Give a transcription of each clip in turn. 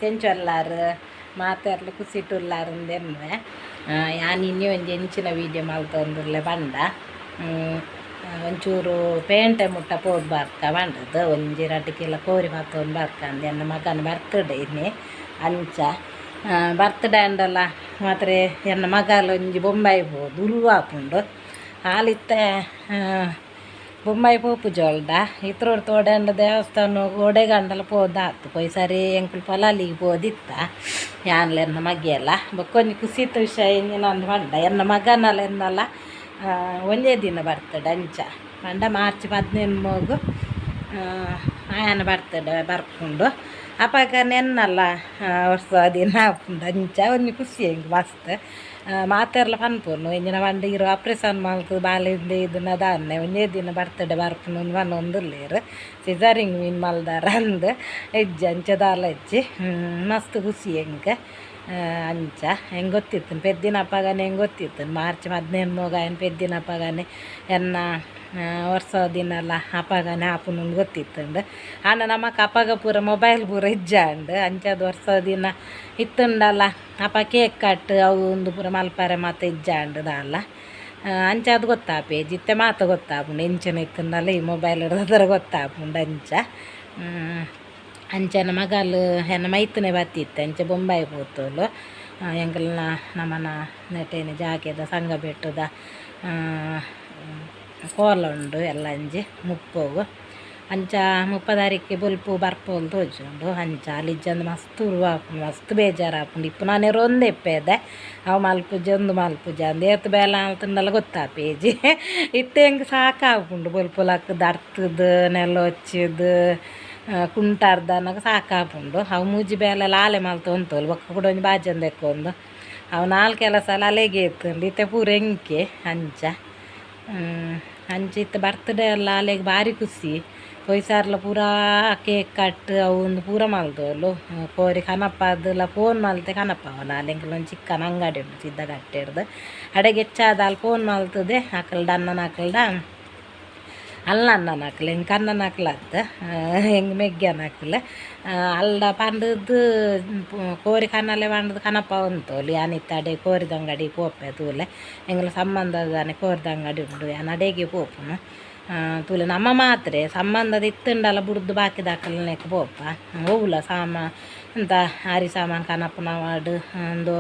ಸೆಂಚೊಲ್ಲಾರ್ ಮಾತೆರ್ಲು ಕುಸಿಟುಲ್ಲಾರ್ ಉಂದೆನ್ನುವೆ. ಯಾನ್ ಇನಿ ಒಂಜಿ ಎಂಚಿನ ವೀಡಿಯೋ ಮಲ್ತೊಂದುಲ್ಲೆ ಪಂಡ, ಒಂಚೂರು ಪೇಂಟೆ ಮುಟ್ಟ ಪೋದು ಬರ್ಕ ಪಂಡದು, ಒಂಜಿ ರಡ್ಡ್ ಕಿಲೋ ಕೋರಿ ಪತ್ತೊಂದು ಬರ್ಕ ಅಂದ್. ಎನ್ನ ಮಗನ ಬರ್ತಡೆ ಇನಿ. ಅಂಚ ಬರ್ತಡೆ ಆಂಡಲ ಮಾತ್ರ ಎನ್ನ ಮಗಲ ಒಂಜಿ ಬೊಂಬಾಯಿ ಪೋದು ಉರುವಾಪುಂಡು. ಆಲಿತ್ತೆ ಬೊಂಬಾಯಿ ಪೋಪುಜೋಲ್ಡ ಇತ್ರೋಡ್ ತೋಡಂಡ ದೇವಸ್ಥಾನ ಓಡೆಗಂಡಲ ಪೋದಾತು. ಪೋಯಿ ಸರಿ ಎಂಕುಲು ಪೊಲಾಲಿಗೆ ಪೋದಿತ್ತ, ಯಾನ್ಲ ಎನ್ನ ಮಗೆಲ್ಲ. ಬೊಕ್ಕೊಂಜಿ ಕುಸಿತ ವಿಷಯ ಎಂಚಿನ ಪಂಡ, ಎನ್ನ ಮಗನಲ ಎನ್ನಲ ಒಂಜೇ ದಿನ ಬರ್ತಡೆ. ಅಂಚ ಪಂಡ ಮಾರ್ಚ್ 18ಗು ಆಯನ ಬರ್ತಡೆ ಬರ್ಪುಂಡು. ಅಪಗ ನೆನ್ನಲ್ಲ ವರ್ಷ ದಿನ ಆಪುಂಡು. ಅಂಚ ಒಂಜಿ ಖುಷಿ ಎಂಕ್ ಮಸ್ತ್. ಮಾತೆರ್ಲ ಪನ್ಪುನು, ಎಂಚಿನ ಪಂಡ ಇರು ಆಪ್ರೇಷನ್ ಮಲ್ತ್ ಬಾಲೆಂದು ಇದನ್ನ ದಾನ್ನೆ ಒಂಜೇ ದಿನ ಬರ್ತಡೆ ಬರ್ಪುನು ಪನೊಂದುಲ್ಲೆರ್, ಸಿಸರಿಂಗ್ ಮೀನ್ ಮಲ್ದಾರ ಅಂದ್. ಇಜ್ಜಿ, ಅಂಚ ದಾಲ ಇಜ್ಜಿ. ಮಸ್ತ್ ಖುಷಿ ಎಂಕ್. ಅಂಚ ಹೆಂಗೆ ಗೊತ್ತಿತ್ತು ಪೆದ್ದಿನಪ್ಪಗನೆ, ಹೆಂಗೆ ಗೊತ್ತಿತ್ತು ಮಾರ್ಚ್ 18 ಆಯನ್ ಪೆದ್ದಿನಪ್ಪಗನೆ ಎನ್ನ ವರ್ಷ ದಿನಲ ಅಪಗನೆ ಆಪುನು ಗೊತ್ತಿತ್ತುಂಡು. ಆಂಡ ನಮಕ್ ಅಪಗ ಪೂರ ಮೊಬೈಲ್ ಪೂರ ಇಜ್ಜಾಂಡ್. ಅಂಚಾದ್ ವರ್ಷ ದಿನ ಇತ್ತುಂಡಲ್ಲ ಅಪ ಕೇಕ್ ಕಟ್ ಅವು ಉಂದು ಪೂರ ಮಲ್ಪರೆ ಮಾತ ಇಜ್ಜಾಂಡ್ ದಾಲ. ಅಂಚಾದ್ ಗೊತ್ತಾಪೇಜಿ. ಇತ್ತೆ ಮಾತ ಗೊತ್ತಾಪುಂಡು. ಎಂಚಿನ ಇತ್ತುಂಡಲ್ಲ ಈ ಮೊಬೈಲ್ ಅದರ ಗೊತ್ತಾಪುಂಡು. ಅಂಚ ಅಂಚನ ಮಗಲ್ ಎನ್ನ ಮೈತುನೆ ಬತ್ತಿತ್ತೆ. ಅಂಚ ಬೊಂಬಾಯಿ ಪೋತೋಲು. ಎಂಕಲ್ನ ನಮನ ನೆಟೇನೆ ಜಾಗೆದ ಸಂಘ ಬೆಟ್ಟದ ಕೋಲ ಉಂಡು ಎಲ್ಲ ಅಂಜಿ ಮುಪ್ಪೋಗು. ಅಂಚ 30 ತಾರೀಕು ಬೊಲ್ಪು ಬರ್ಪೋಲು ತೋಜುಂಡು. ಅಂಚ ಅಲ್ಲಿಜ್ಜಂದು ಮಸ್ತ್ ಉರುವಾಪುಂಡು, ಮಸ್ತ್ ಬೇಜಾರಾಪುಂಡು. ಇಪ್ಪು ನಾನೇರು ಒಂದೇ ಇಪ್ಪೆದೆ, ಅವು ಮಲ್ಪುಜ ಒಂದು ಮಲ್ಪುಜ ಅಂದ್ ಏತ್ ಬೇಲೆ ಆಲ್ತುಂಡಲ ಗೊತ್ತಾಪೇಜಿ. ಇತ್ತೆ ಎಂಕ್ ಸಾಕಾಪುಂಡು. ಬೊಲ್ಪು ಲಕ್ಕುದು ಅರ್ತುದು ನೆಲ ಒಚ್ಚಿದ್ ಕುಂಟಾರ್ದನಗ ಸಾಕಾಪುಂಡು. ಅವು ಮೂಜಿ ಬೇಲೆ ಲಾಲೆ ಮಲ್ತೊಂತೋಲು. ಬೊಕ್ಕ ಕುಡ ಒಂಜಿ ಬಾಜನ್ ದೆಕ್ಕೊಂದು ಅವು ನಾಲ್ ಕೆಲಸ ಅಲೆಗೆ ಇತ್ತುಂಡು. ಇತ್ತೆ ಪೂರ ಎಂಕೆ. ಅಂಚ ಅಂಚ ಇತ್ತೆ ಬರ್ತಡೇ ಎಲ್ಲ ಅಲೆಗ್ ಬಾರಿ ಖುಷಿ. ಪೊಯ್ಸಾರ್ಲ ಪೂರಾ ಕೇಕ್ ಕಟ್ ಅವು ಉಂದು ಪೂರ ಮಲ್ದೋಲು. ಕೋರಿ ಕನಪಾದೆಲ್ಲ ಫೋನ್ ಮಲ್ತೆ ಕನಪಾವನ. ಅಲೆಂಕಲ್ ಒಂಜಿ ಚಿಕ್ಕನ ಅಂಗಡಿ ಉಂಡು ಸಿದ್ಧಗಟ್ಟೆಡ್ದು. ಅಡೆಗೆ ಹೆಚ್ಚಾದ ಅಲ್ಲಿ ಫೋನ್ ಮಲ್ತದೆ. ಅಕಲ್ಡ ಅಣ್ಣನ ಅಕಲ್ಡ ಅಲ್ಲ, ಅಣ್ಣನ ಅಕ್ಲು, ಎಂಕ್ ಅಣ್ಣನ ಅಕ್ಲು ಅತ್ತ, ಎಂಕ್ ಮೆಗ್ಯನ ಅಕ್ಲು. ಅಲ್ಡ ಪಂಡದ್ದು ಕೋರಿ ಕನಲೆ ಪಂಡದು ಕನಪ ಉಂತೋಲು. ಯಾನ್ ಇತ್ತೆ ಅಡೆ ಕೋರಿದ ಅಂಗಡಿ ಪೋಪೆ ತೂಲೆ. ಎಂಕಲ್ನ ಸಂಬಂಧದಾನೆ ಕೋರಿದ ಅಂಗಡಿ ಉಂಡು, ಯಾನ್ ಅಡೆಗೆ ಪೋಪುನು. ತೂಲೆ, ನಮ್ಮ ಮಾತ್ರೆ ಸಂಬಂಧದ ಇತ್ತುಂಡಲ ಬುಡ್ದು ಬಾಕಿದಕಲ್ನೆಕ್ ಪೋಪ. ಒವ್ಲ ಸಾಮಾ ಎಂತ ಆರಿ ಸಾಮಾನು ಕನಪುನವಾಡ್, ಉಂದು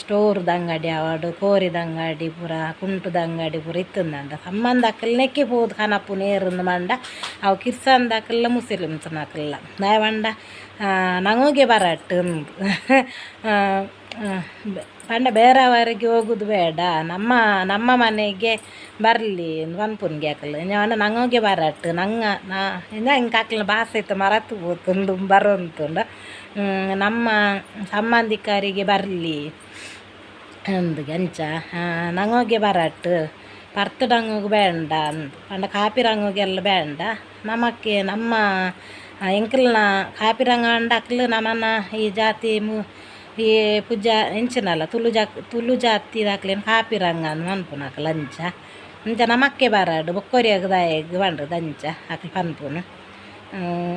ಸ್ಟೋರ್ದ ಅಂಗಡಿ ಆವಡ್, ಕೋರಿದ ಅಂಗಡಿ ಪೂರ, ಕುಂಟುದ ಅಂಗಡಿ ಪೂರ ಇತ್ತುಂದಂಡ ಸಂಬಂಧ ಅಕಲ್ನೆಕ್ಕೆ ಪೋದು ಕನಪುನು ಏರುಂದು ಪಂಡ ಅವು ಕಿರ್ಸಂದಕಲ್ಲ ಮುಸ್ಲಿಮ್ಸ್ನಕಲ್ಲ. ದಾಯೆ ಪಂಡ ನಂಗೆ ಬರಟ್ ಪಂಡ ಬೇರೆಯವರಿಗೆ ಹೋಗುದು ಬೇಡ, ನಮ್ಮ ನಮ್ಮ ಮನೆಗೆ ಬರಲಿ ಪನ್ಪುನ್ಗೆ ಅಕಲ್. ಪಂಡ ನಂಗೆ ಬರಟ್ ನಂಗ ನಾ ಎಂಕ್ ಅಕ್ಲ್ನ ಭಾಷೆ ಇತ್ತೆ ಮರತ್ ಪೋತುಂಡು ಬರೋಂತುಂಡು. ನಮ್ಮ ಸಂಬಂಧಿಕರಿಗೆ ಬರಲಿ ಅಂದ್. ಅಂಚ ನಂಗೆ ಬರಟ್ ಪರ್ತಡಂಗ್ ಬೇಂಡ ಅಂದ್ ಪಂಡ ಕಾಪಿರಂಗುಗೆಲ್ಲ ಬೇಂಡ. ನಮಕ್ಕೆ ನಮ್ಮ ಎಂಕಲ್ನ ಕಾಪಿರಂಗ ಪಂಡ ಅಕ್ಲು ನಮನ ಈ ಜಾತಿ ಈ ಪೂಜಾ ಎಂಚಿನಲ್ಲ ತುಳು ಜಾಕ್ ತುಳು ಜಾತಿದಕ್ಲೆನ್ ಕಾಪಿರಂಗ ಅಂದ್ ಪನ್ಪುನಕುಲು. ಅಂಚ ಅಂಚ ನಮಕ್ಕೆ ಬರಡ್, ಬೊಕ್ಕೊರಿಯಗ್ ದಾಯೆಗ್ ಪಂಡ್ದ್ ಅಂಚ ಅಕ್ಲು ಪನ್ಪುನು.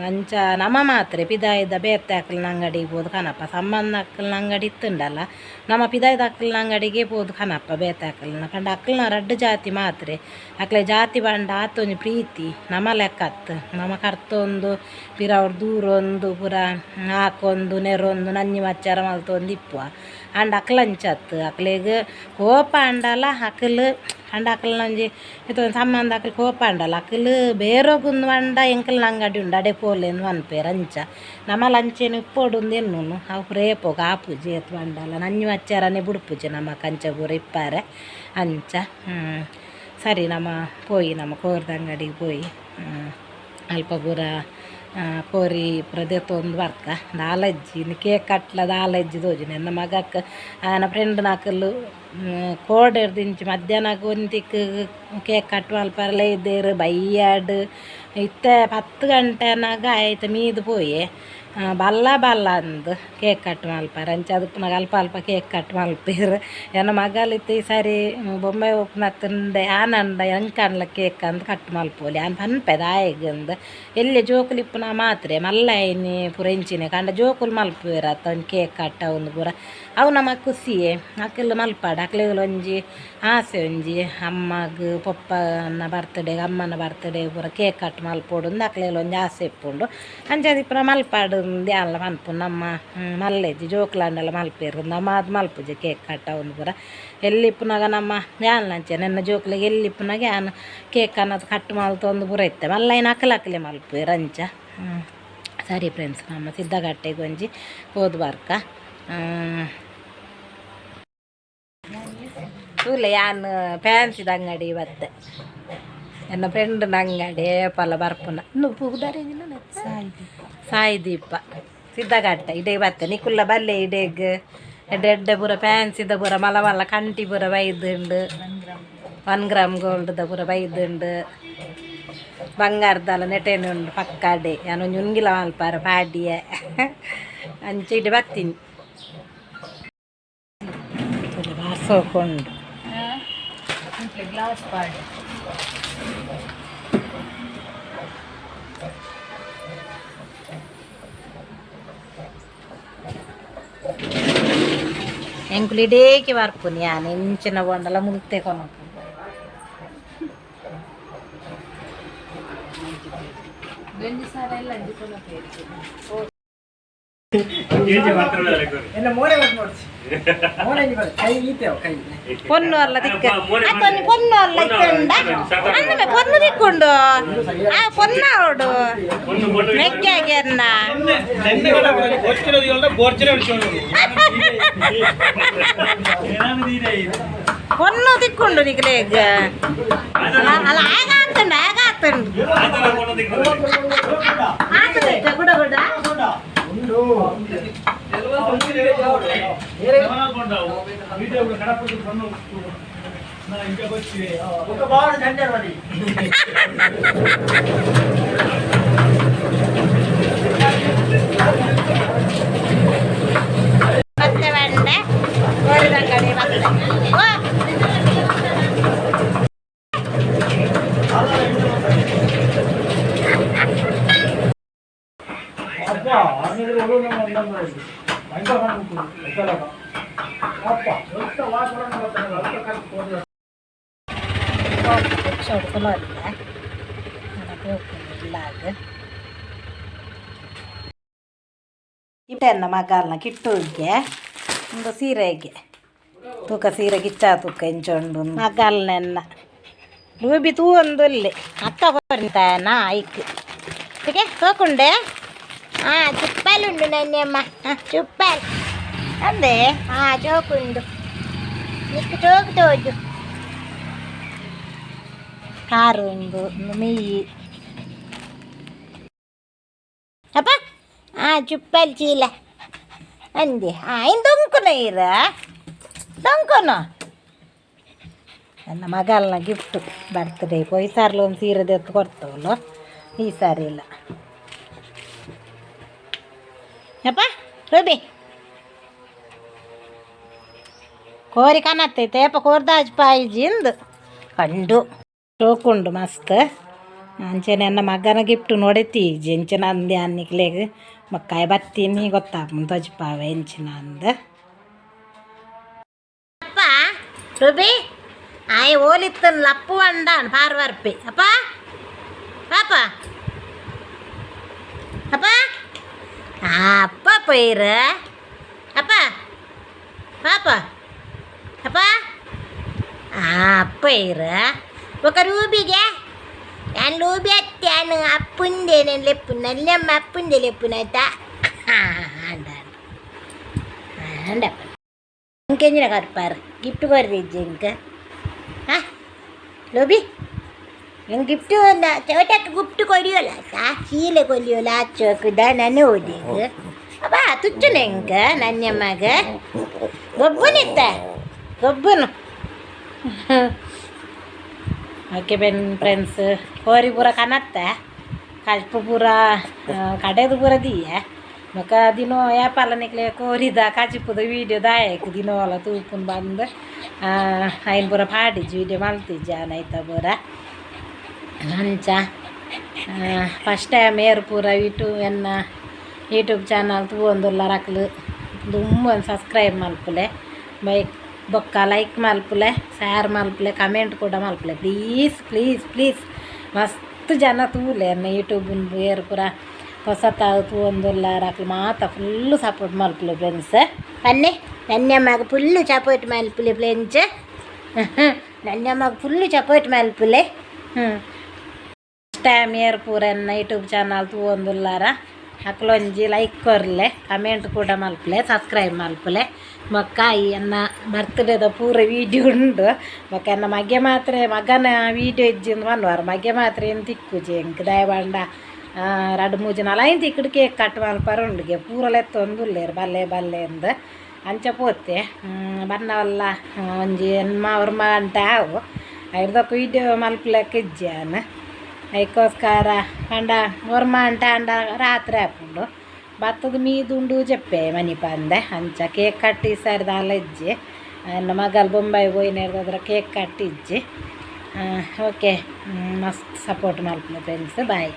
ಅಂಚ ನಮ ಮಾತ್ರೆ ಪಿದಾಯಿದ ಬೇತೆ ಅಕ್ಲ್ನ ಅಂಗಡಿಗೆ ಪೋದು ಕನಪ. ಸಂಬಂಧ ಅಕ್ಲ್ನ ಅಂಗಡಿ ಇತ್ತುಂಡಲ್ಲ, ನಮ ಪಿದಾಯಿದ ಅಕ್ಲ್ನ ಅಂಗಡಿಗೆ ಪೋದು ಕನಪ ಬೇತೆ ಅಕ್ಲ್ನ. ಪಂಡ ಅಕ್ಲ್ನ ರಡ್ಡ್ ಜಾತಿ ಮಾತ್ರೆ. ಅಕ್ಲೆ ಜಾತಿ ಪಂಡ ಆತೊಂಜಿ ಪ್ರೀತಿ, ನಮ ಲೆಕ್ಕ ಅತ್ತ್. ನಮ ಕರ್ತೊಂದು ಪಿರವುಡು ದೂರೊಂದು ಪೂರ ಹಾಕೊಂದು ನೆರೊಂದು ನಂಜಿ ಮಚ್ಚಾರ ಮಲ್ತೊಂದು ಇಪ್ಪುವ. ಆಂಡ ಅಕ್ಲ್ ಅಂಚ ಅತ್ತ್. ಅಕ್ಲೆಗ್ ಕೋಪ ಆಂಡಲ ಅಕುಲು ಪಂಡ ಅಕ್ಲ್ನ ಒಂಜಿ ಇತ್ತೆ ಸಂಬಂಧ ಅಕ್ಲ್ ಕೋಪ ಆಂಡಲ ಅಕುಲು ಬೇರೊಗುಂದು ಪಂಡ ಎಂಕಲ್ನ ಅಂಗಡಿ ಉಂಡು ಅಡೆ ಪೋಲೆಂದು ಪನ್ಪೆರ್. ಅಂಚ ನಮಲ ಅಂಚೆನೆ ಇಪ್ಪೊಡುಂದು ಎನ್ನುನು. ಅವು ಪೂರ ಏಪೊಗು ಆಪುಜಿ. ಏತ್ ಪಂಡಲ ನಂಜಿ ಮಚ್ಚಾರನೆ ಬುಡ್ಪುಜಿ ನಮಕ್ ಅಂಚ ಪೂರ ಇಪ್ಪರೆ. ಅಂಚ ಸರಿ, ನಮ ಪೋಯಿ, ನಮ ಕೋರ್ದ ಅಂಗಡಿಗೆ ಪೋಯಿ ಅಲ್ಪ ಪೂರ ಕೋರಿ ಪೂರ ದೆತ್ತೊಂದು ಬರ್ಕ. ದಾಲ ಇಜ್ಜಿ, ಇನಿ ಕೇಕ್ ಕಟ್ಲ ದಾಲ ಇಜ್ಜಿ ತೋಜುಂಡು. ಎನ್ನ ಮಗಕ್ ಆಯನ ಫ್ರೆಂಡ್ನಕುಲು ಕೋಡೆರ್ದಿಂಚಿ ಮಧ್ಯಾಹ್ನ ಒಂತಿಕ್ ಕೇಕ್ ಕಟ್ ಮಲ್ಪರೆಲ ಇದ್ದೇರು ಬಯ್ಯಾಡ್ ಇತ್ತೆ 10 ಗಂಟೆನಾಗ ಆಯ್ತು ಮೀದು ಪೋಯೆ ಬಲ್ಲ ಬಲ್ಲ ಅಂದು ಕೇಕ್ ಕಟ್ ಮಲ್ಪರೆ ಅಂಚ ಅದು ಅಲ್ಪ ಅಲ್ಪ ಕೇಕ್ ಕಟ್ ಮಲ್ಪೇರು. ಎನ್ನ ಮಗಲಿತ್ತು ಈ ಸಾರಿ ಬೊಂಬೈ ಉಪ್ಪುನತ್ತಂಡೆ ಆನಂಡ ಎಂಕನ್ಲ ಕೇಕ್ ಅಂದ್ ಕಟ್ ಮಲ್ಪೊಲಿ ಆನ್ ಪನ್ಪೆ ದಾಯೆಗಂದ್ ಎಲ್ಲೆ ಜೋಕುಲು ಇಪ್ಪುನ ಮಾತ್ರೆ ಮಲ್ಲ ಐನಿ ಪೂರ ಇಂಚಿನೆ ಕಂಡ ಜೋಕುಲು ಮಲ್ಪುವೆರ್ ಅತ್ತ ಒಂಜಿ ಕೇಕ್ ಕಟ್ ಅವೊಂದು ಪೂರ ಅವು ನಮ ಖುಷಿಯೇ. ಅಕುಲು ಮಲ್ಪಾಡ್ ಅಕ್ಲೆಗ್ ಒಂಜಿ ಆಸೆ ಒಂಜಿ ಅಮ್ಮಗ್ ಪೊಪ್ಪನ ಬರ್ತ್ಡೇ ಅಮ್ಮನ ಬರ್ತ್ಡೇ ಪೂರ ಕೇಕ್ ಕಟ್ ಮಲ್ಪೊಡು ಅಂದ್ ಅಕ್ಲೆಗ್ ಒಂಜಿ ಆಸೆ ಇಪ್ಪುಂಡು. ಅಂಚಾದ್ ಇಪ್ಪುನ ಮಲ್ಪಾಡ್ ಯಾನ್ಲ ಪನ್ಪುನು. ನಮ್ಮ ಮಲ್ಲೆಜ್ಜಿ ಜೋಕುಲಾಂಡಲ ಮಲ್ಪೆರ್ ನಮ ಅದು ಮಲ್ಪುಜಿ ಕೇಕ್ ಕಟ್ ಅವೊಂದು ಪೂರ. ಎಲ್ಲಿ ಇಪ್ಪುನಗ ನಮ್ಮ ಯಾನ್ಲ ಅಂಚೆನೆ ಎನ್ನ ಜೋಕುಲೆಗ್ ಎಲ್ಲಿ ಇಪ್ಪುನಗ ಯಾನ್ ಕೇಕ್ ಅನ್ನದು ಕಟ್ ಮಲ್ತೊಂದು ಪೂರ ಇತ್ತೆ ಮಲ್ಲೈನ ಅಕಲ್ ಅಕಲೆ ಮಲ್ಪುವೆರ್ ಅಂಚ. ಸರಿ ಫ್ರೆಂಡ್ಸ್, ನಮ್ಮ ಸಿದ್ಧಗಟ್ಟೆಗೆ ಒಂಜಿ ಪೋದು ಬರ್ಕ. ತೂಲೆ ಯಾನ್ ಫ್ಯಾನ್ಸಿದ ಅಂಗಡಿ ಬತ್ತೆ. ಎನ್ನ ಫ್ರೆಂಡ್ನ ಅಂಗಡಿ ಏಪಲ ಬರ್ಪುನ ಇನ್ನು ಸಾಯಿ ದೀಪ ಸಿದ್ಧಗಟ್ಟೆ ಇಡೇ ಬತ್ತೆ. ನಿಕುಲ್ಲ ಬಲ್ಲೆ ಇಡೇಗ್ ಎಡ್ಡೆ ಎಡ್ಡೆ ಪೂರ ಫ್ಯಾನ್ಸಿದ ಪೂರ ಮಲ್ಲ ಮಲ್ಲ ಕಂಟಿ ಪೂರ ಬೈದುಂಡು. 1 ಗ್ರಾಮ್ ಗೋಲ್ಡ್ದ ಪೂರ ಬೈದುಂಡು. ಬಂಗಾರದಲ್ಲ ನೆಟೇನೆ ಉಂಡು ಪಕ್ಕಾಡೆ. ಯಾನ್ ಒಂಜಿ ಉಂಗಿಲ ಮಲ್ಪಾರ ಪಾಡಿಯೆ ಅಂಚ ಇಡೆ ಬತ್ತೀನಿ. ಬಾಸೋಕೊಂಡು ಗ್ಲಾಸ್ ಪಾಡ್. ಎಂಕುಲು ಇಡೇಕೆ ಬರ್ಪುನಿ ಯಾನ್ ಎಂಚಿನ ಬೋಂಡಲ ಮುಲ್ತೆ ಕೊನೊಪು. 1000 ಎಲ್ಲ. ಪೊನ್ನು ಅಲ್ಲ ದಿಕ್ಕ ಅತ್ತೊಂದು ಪೊನ್ನು ಅಲ್ಲ ಇತ್ತಂಡ ಅಂದಮೆ ಪೊನ್ನು ದಿಕ್ಕೊಂಡು ಆ ಪೊನ್ನ ಅವಡು ಮೆಕ್ಕೆಗೆನ್ನ ಪೊನ್ನು ತಿಕ್ಕೊಂಡು ನಿಕ್ಲೆಗ್ ಅಲ್ಲ ಆಗ ಆತಂಡ ಆಗ ಆತಂಡು ಆತದ ಗುಡ ಗುಡ. ಮತ್ತೆ ಬಂಡೆ ಕೋರಿದಂಗಡಿ ಮತ್ತೆ ಓ. ಇಟ್ಟೆನ್ನ ಮಗಲ್ನ ಕಿಟ್ಟುಗೆ ಒಂದು ಸೀರೆಗೆ ತೂಕ ಸೀರೆ ಕಿಚ್ಚ ತೂಕ ಎಂಚೊಂಡು ಮಗಲ್ನೆನ್ನ ರೂಬಿ ತೂ ಒಂದುಲ್ಲೆ ಅಕ್ಕ ಕೊರಿಂತಾನ ಐಕ್ ಓಕೆ ತೋಕುಂಡೆ. ಹಾಂ ಚುಪ್ಪലുಂಡು ನನ್ನೆಮ್ಮ. ಹಾಂ ಚುಪ್ಪಲ್ ಅಂದೆ. ಹಾಂ ಚೋಕುಂಡು ನಿಕ್ಕು ಚೋಕು ತೋಜು ಕಾರು ಉಂಡು ಮೆಯ್ಯಿ ಅಪ್ಪ. ಹಾಂ ಚುಪ್ಪಲ್ ಚೀಲ ಅಂದೆ. ಹಾಂ ಇನ್ನು ದೊಂಕುನ ಇರ ದೊಂಕುನ ನನ್ನ ಮಗಲ್ನ ಗಿಫ್ಟ್ ಬರ್ತ್ಡೇ ಪೋಯಿ ಸಾರ್ಲ ಒಂದು ಸೀರೆ ದೆತ್ತು ಕೊಡ್ತವಳು ಈ ಸಾರಿ ಇಲ್ಲ ಅಪ್ಪ. ರೂಬಿ ಕೋರಿ ಕನತ್ತೈತೆ ಅಪ್ಪ ಕೋರ್ದಾಜ್ ಪಾಯಿಜಿಂದು ಕಂಡು ಚೋಕುಂಡು ಮಸ್ತ್. ಅಂಚೆನೆ ನನ್ನ ಮಗನ ಗಿಫ್ಟ್ ನೋಡೈತಿ ಎಂಚಿನ ಅಂದೆ ಅನ್ನಿಕ್ಲೆಗ್ ಮಕ್ಕಾಯ ಬತ್ತೀನಿ ಗೊತ್ತಾಪುಂಡು ತೊಜ್ಪಾವೆ ಎಂಚಿನ ಅಂದ. ಅಪ್ಪ ರುಬಿ ಆಯ್ ಓಲಿತ್ತನ್ ಲಪ್ಪು ಅಂಡಾನ್ ಪಾರ್ ವರ್ಪಿ ಅಪ್ಪ ಪಾಪ ಅಪ್ಪ ಅಪ್ಪ ಪೈರ ಅಪ್ಪ ಪಾಪ ಅಪ್ಪ ಅಪ್ಪ ಇರ ఒక రూబిಗೆ ನಾನು ರೂಬಿ ಅತ್ಯಾನು ಅಪ್ಪುಂದೆ ಲೆಪ್ಪು ನಲ್ಲಮ್ಮ ಅಪ್ಪುಂದೆ ಲೆಪ್ಪುನಾಯ್ತಾ ಅಂಡ ಅಂಡಪ್ಪ ಇಂಕೆಂಜಿನ ಕರ್ಪಾರ್ ಗಿಫ್ಟ್ ಕೊರ್ದಿಜ್ಜಿ ಇಂಕ. ಹಾಂ ಲೋಬಿ ನಂಗೆ ಗಿಫ್ಟ್ ಚೋಟಕ್ಕೆ ಗಿಫ್ಟ್ ಕೊರಿಯೋಲ್ಲ ಸಾ ಶೀಲೆ ಕೊಲಿಯೋಲ್ಲ ಆಚೋಕು ನಾನು ಓದಿಗ ಅಬ್ಬಾ ತುಚ್ಚುನೆ ಇಂಕ ನನ್ಯಮ್ಮಗ ಗೊಬ್ಬುನಿತ್ತ. ಗೊಬ್ಬನು. ಓಕೆ ಬೆನ್ ಫ್ರೆಂಡ್ಸ್, ಕೋರಿ ಪೂರ ಕನತ್ತೆ, ಕಜ್ಪು ಪೂರ ಕಡೆದು ಪೂರ ದೀಯೆ. ಬೊಕ ದಿನೋ ಏಪಾಲ ನಿಕ್ಲೆ ಕೋರಿದ ಕಜಿಪುದ ವೀಡಿಯೋ ದಾಯಕ್ ದಿನೋಲ ತೂಪುನ್ ಬಂದು ಐನ್ ಪೂರ ಪಾಡಿಜಿ, ವೀಡಿಯೋ ಮಲ್ತಿಜ್ಜಿ ಆನ್ ಐತ ಪೂರ. ಅಂಚ ಫಸ್ಟ್ ಟೈಮ್ ಏರ್ ಪೂರ ಯೂಟ್ಯೂಬ್, ಎನ್ನ ಯೂಟ್ಯೂಬ್ ಚಾನಲ್ ತೂವೊಂದುಲ್ಲಾರ್ ಅಕ್ಲು ದುಂಬು ಒಂದು ಸಬ್ಸ್ಕ್ರೈಬ್ ಮಲ್ಪುಲೆ ಬೈಕ್, ಬೊಕ್ಕ ಲೈಕ್ ಮಲ್ಪುಲೆ, ಶೇರ್ ಮಲ್ಪುಲೆ, ಕಮೆಂಟ್ ಕೂಡ ಮಲ್ಪುಲೆ. ಪ್ಲೀಸ್ ಪ್ಲೀಸ್ ಪ್ಲೀಸ್, ಮಸ್ತ್ ಜನ ತೂಲೆ. ಎನ್ನ ಯೂಟ್ಯೂಬ್ ಏರ್ ಪೂರ ಪೊಸತಾದ್ ತೂವೊಂದುಲ್ಲಾರ್ ಅಕ್ಲು ಮಾತ ಫುಲ್ಲು ಸಪೋರ್ಟ್ ಮಲ್ಪುಲೆ ಫ್ರೆಂಡ್ಸ್. ಪನ್ನೆ, ನನ್ಯಮ್ಮಗ್ ಫುಲ್ಲು ಸಪೋರ್ಟ್ ಮಲ್ಪುಲೆ ಫ್ರೆಂಡ್ಸ್. ನನ್ಯಮ್ಮಗ್ ಫುಲ್ಲು ಸಪೋರ್ಟ್ ಮಲ್ಪುಲೆ. ಟೈಮ್ ಏರ್ ಪೂರ ಎನ್ನ ಯೂಟ್ಯೂಬ್ ಚಾನಲ್ ತೂವೊಂದುಲ್ಲಾರ ಅಕ್ಲೊಂಜಿ ಲೈಕ್ ಕೊರ್ಲೆ, ಕಮೆಂಟ್ ಕೂಡ ಮಲ್ಪುಲೆ, ಸಬ್ಸ್ಕ್ರೈಬ್ ಮಲ್ಪುಲೆ. ಬೊಕ್ಕ ಈ ಎನ್ನ ಬರ್ತ್ಡೇದ ಪೂರ ವೀಡಿಯೋ ಉಂಡು. ಬೊಕ್ಕ ಎನ್ನ ಮಗೆ ಮಾತ್ರ, ಮಗನ ವೀಡಿಯೋ ಇಜ್ಜಿ ಪನ್ನುವಾರ್. ಮಗೆ ಮಾತ್ರ ಏನು ತಿಕ್ಕುಜಿ ಎಂಕ್, ದಾಯೆ ರಡ್ಡ್ ಮೂಜಿ ನಾಲ್ ತಿಕ್ಕಡ್ ಕೇಕ್ ಕಟ್ ಮಲ್ಪರ ಉಂಡುಗೆ, ಪೂರ ಲೆತ್ತೊಂದುಲ್ಲೆರ್ ಬಲ್ಲೆ ಬಲ್ಲೆ ಅಂದ್. ಅಂಚ ಪೋತೆ ಬನ್ನವಲ್ಲ, ಒಂಜಿ ಎನ್ಮ ಒರ್ಂಬ ಗಂಟೆ ಆವು. ಐರ್ದೊಕ್ಕ ವೀಡಿಯೋ ಮಲ್ಪುಲೆಕ್ಕ ಇಜ್ಜಿ ಯಾನ್. ಐಕೋಸ್ಕರ ಪಂಡ ಒರ್ಂಬ ಗಂಟೆ ಆಂಡ ರಾತ್ರಿ ಆಪುಂಡು. ಬತ್ತದ ಮೀದುಂಡು ಜೆಪ್ಪೆ ಮನಿಪಂದೆ. ಅಂಚ ಕೇಕ್ ಕಟ್ ಈ ಸಾರಿ ದಾಲ ಇಜ್ಜಿ. ಎನ್ನ ಮಗಲ್ ಬೊಂಬಾಯಿ ಪೋಯಿನೆರ್ದಾದ್ರ ಕೇಕ್ ಕಟ್ ಇಜ್ಜಿ. ಓಕೆ, ಮಸ್ತ್ ಸಪೋರ್ಟ್ ಮಲ್ಪುಲೆ ಫ್ರೆಂಡ್ಸ್. ಬಾಯ್.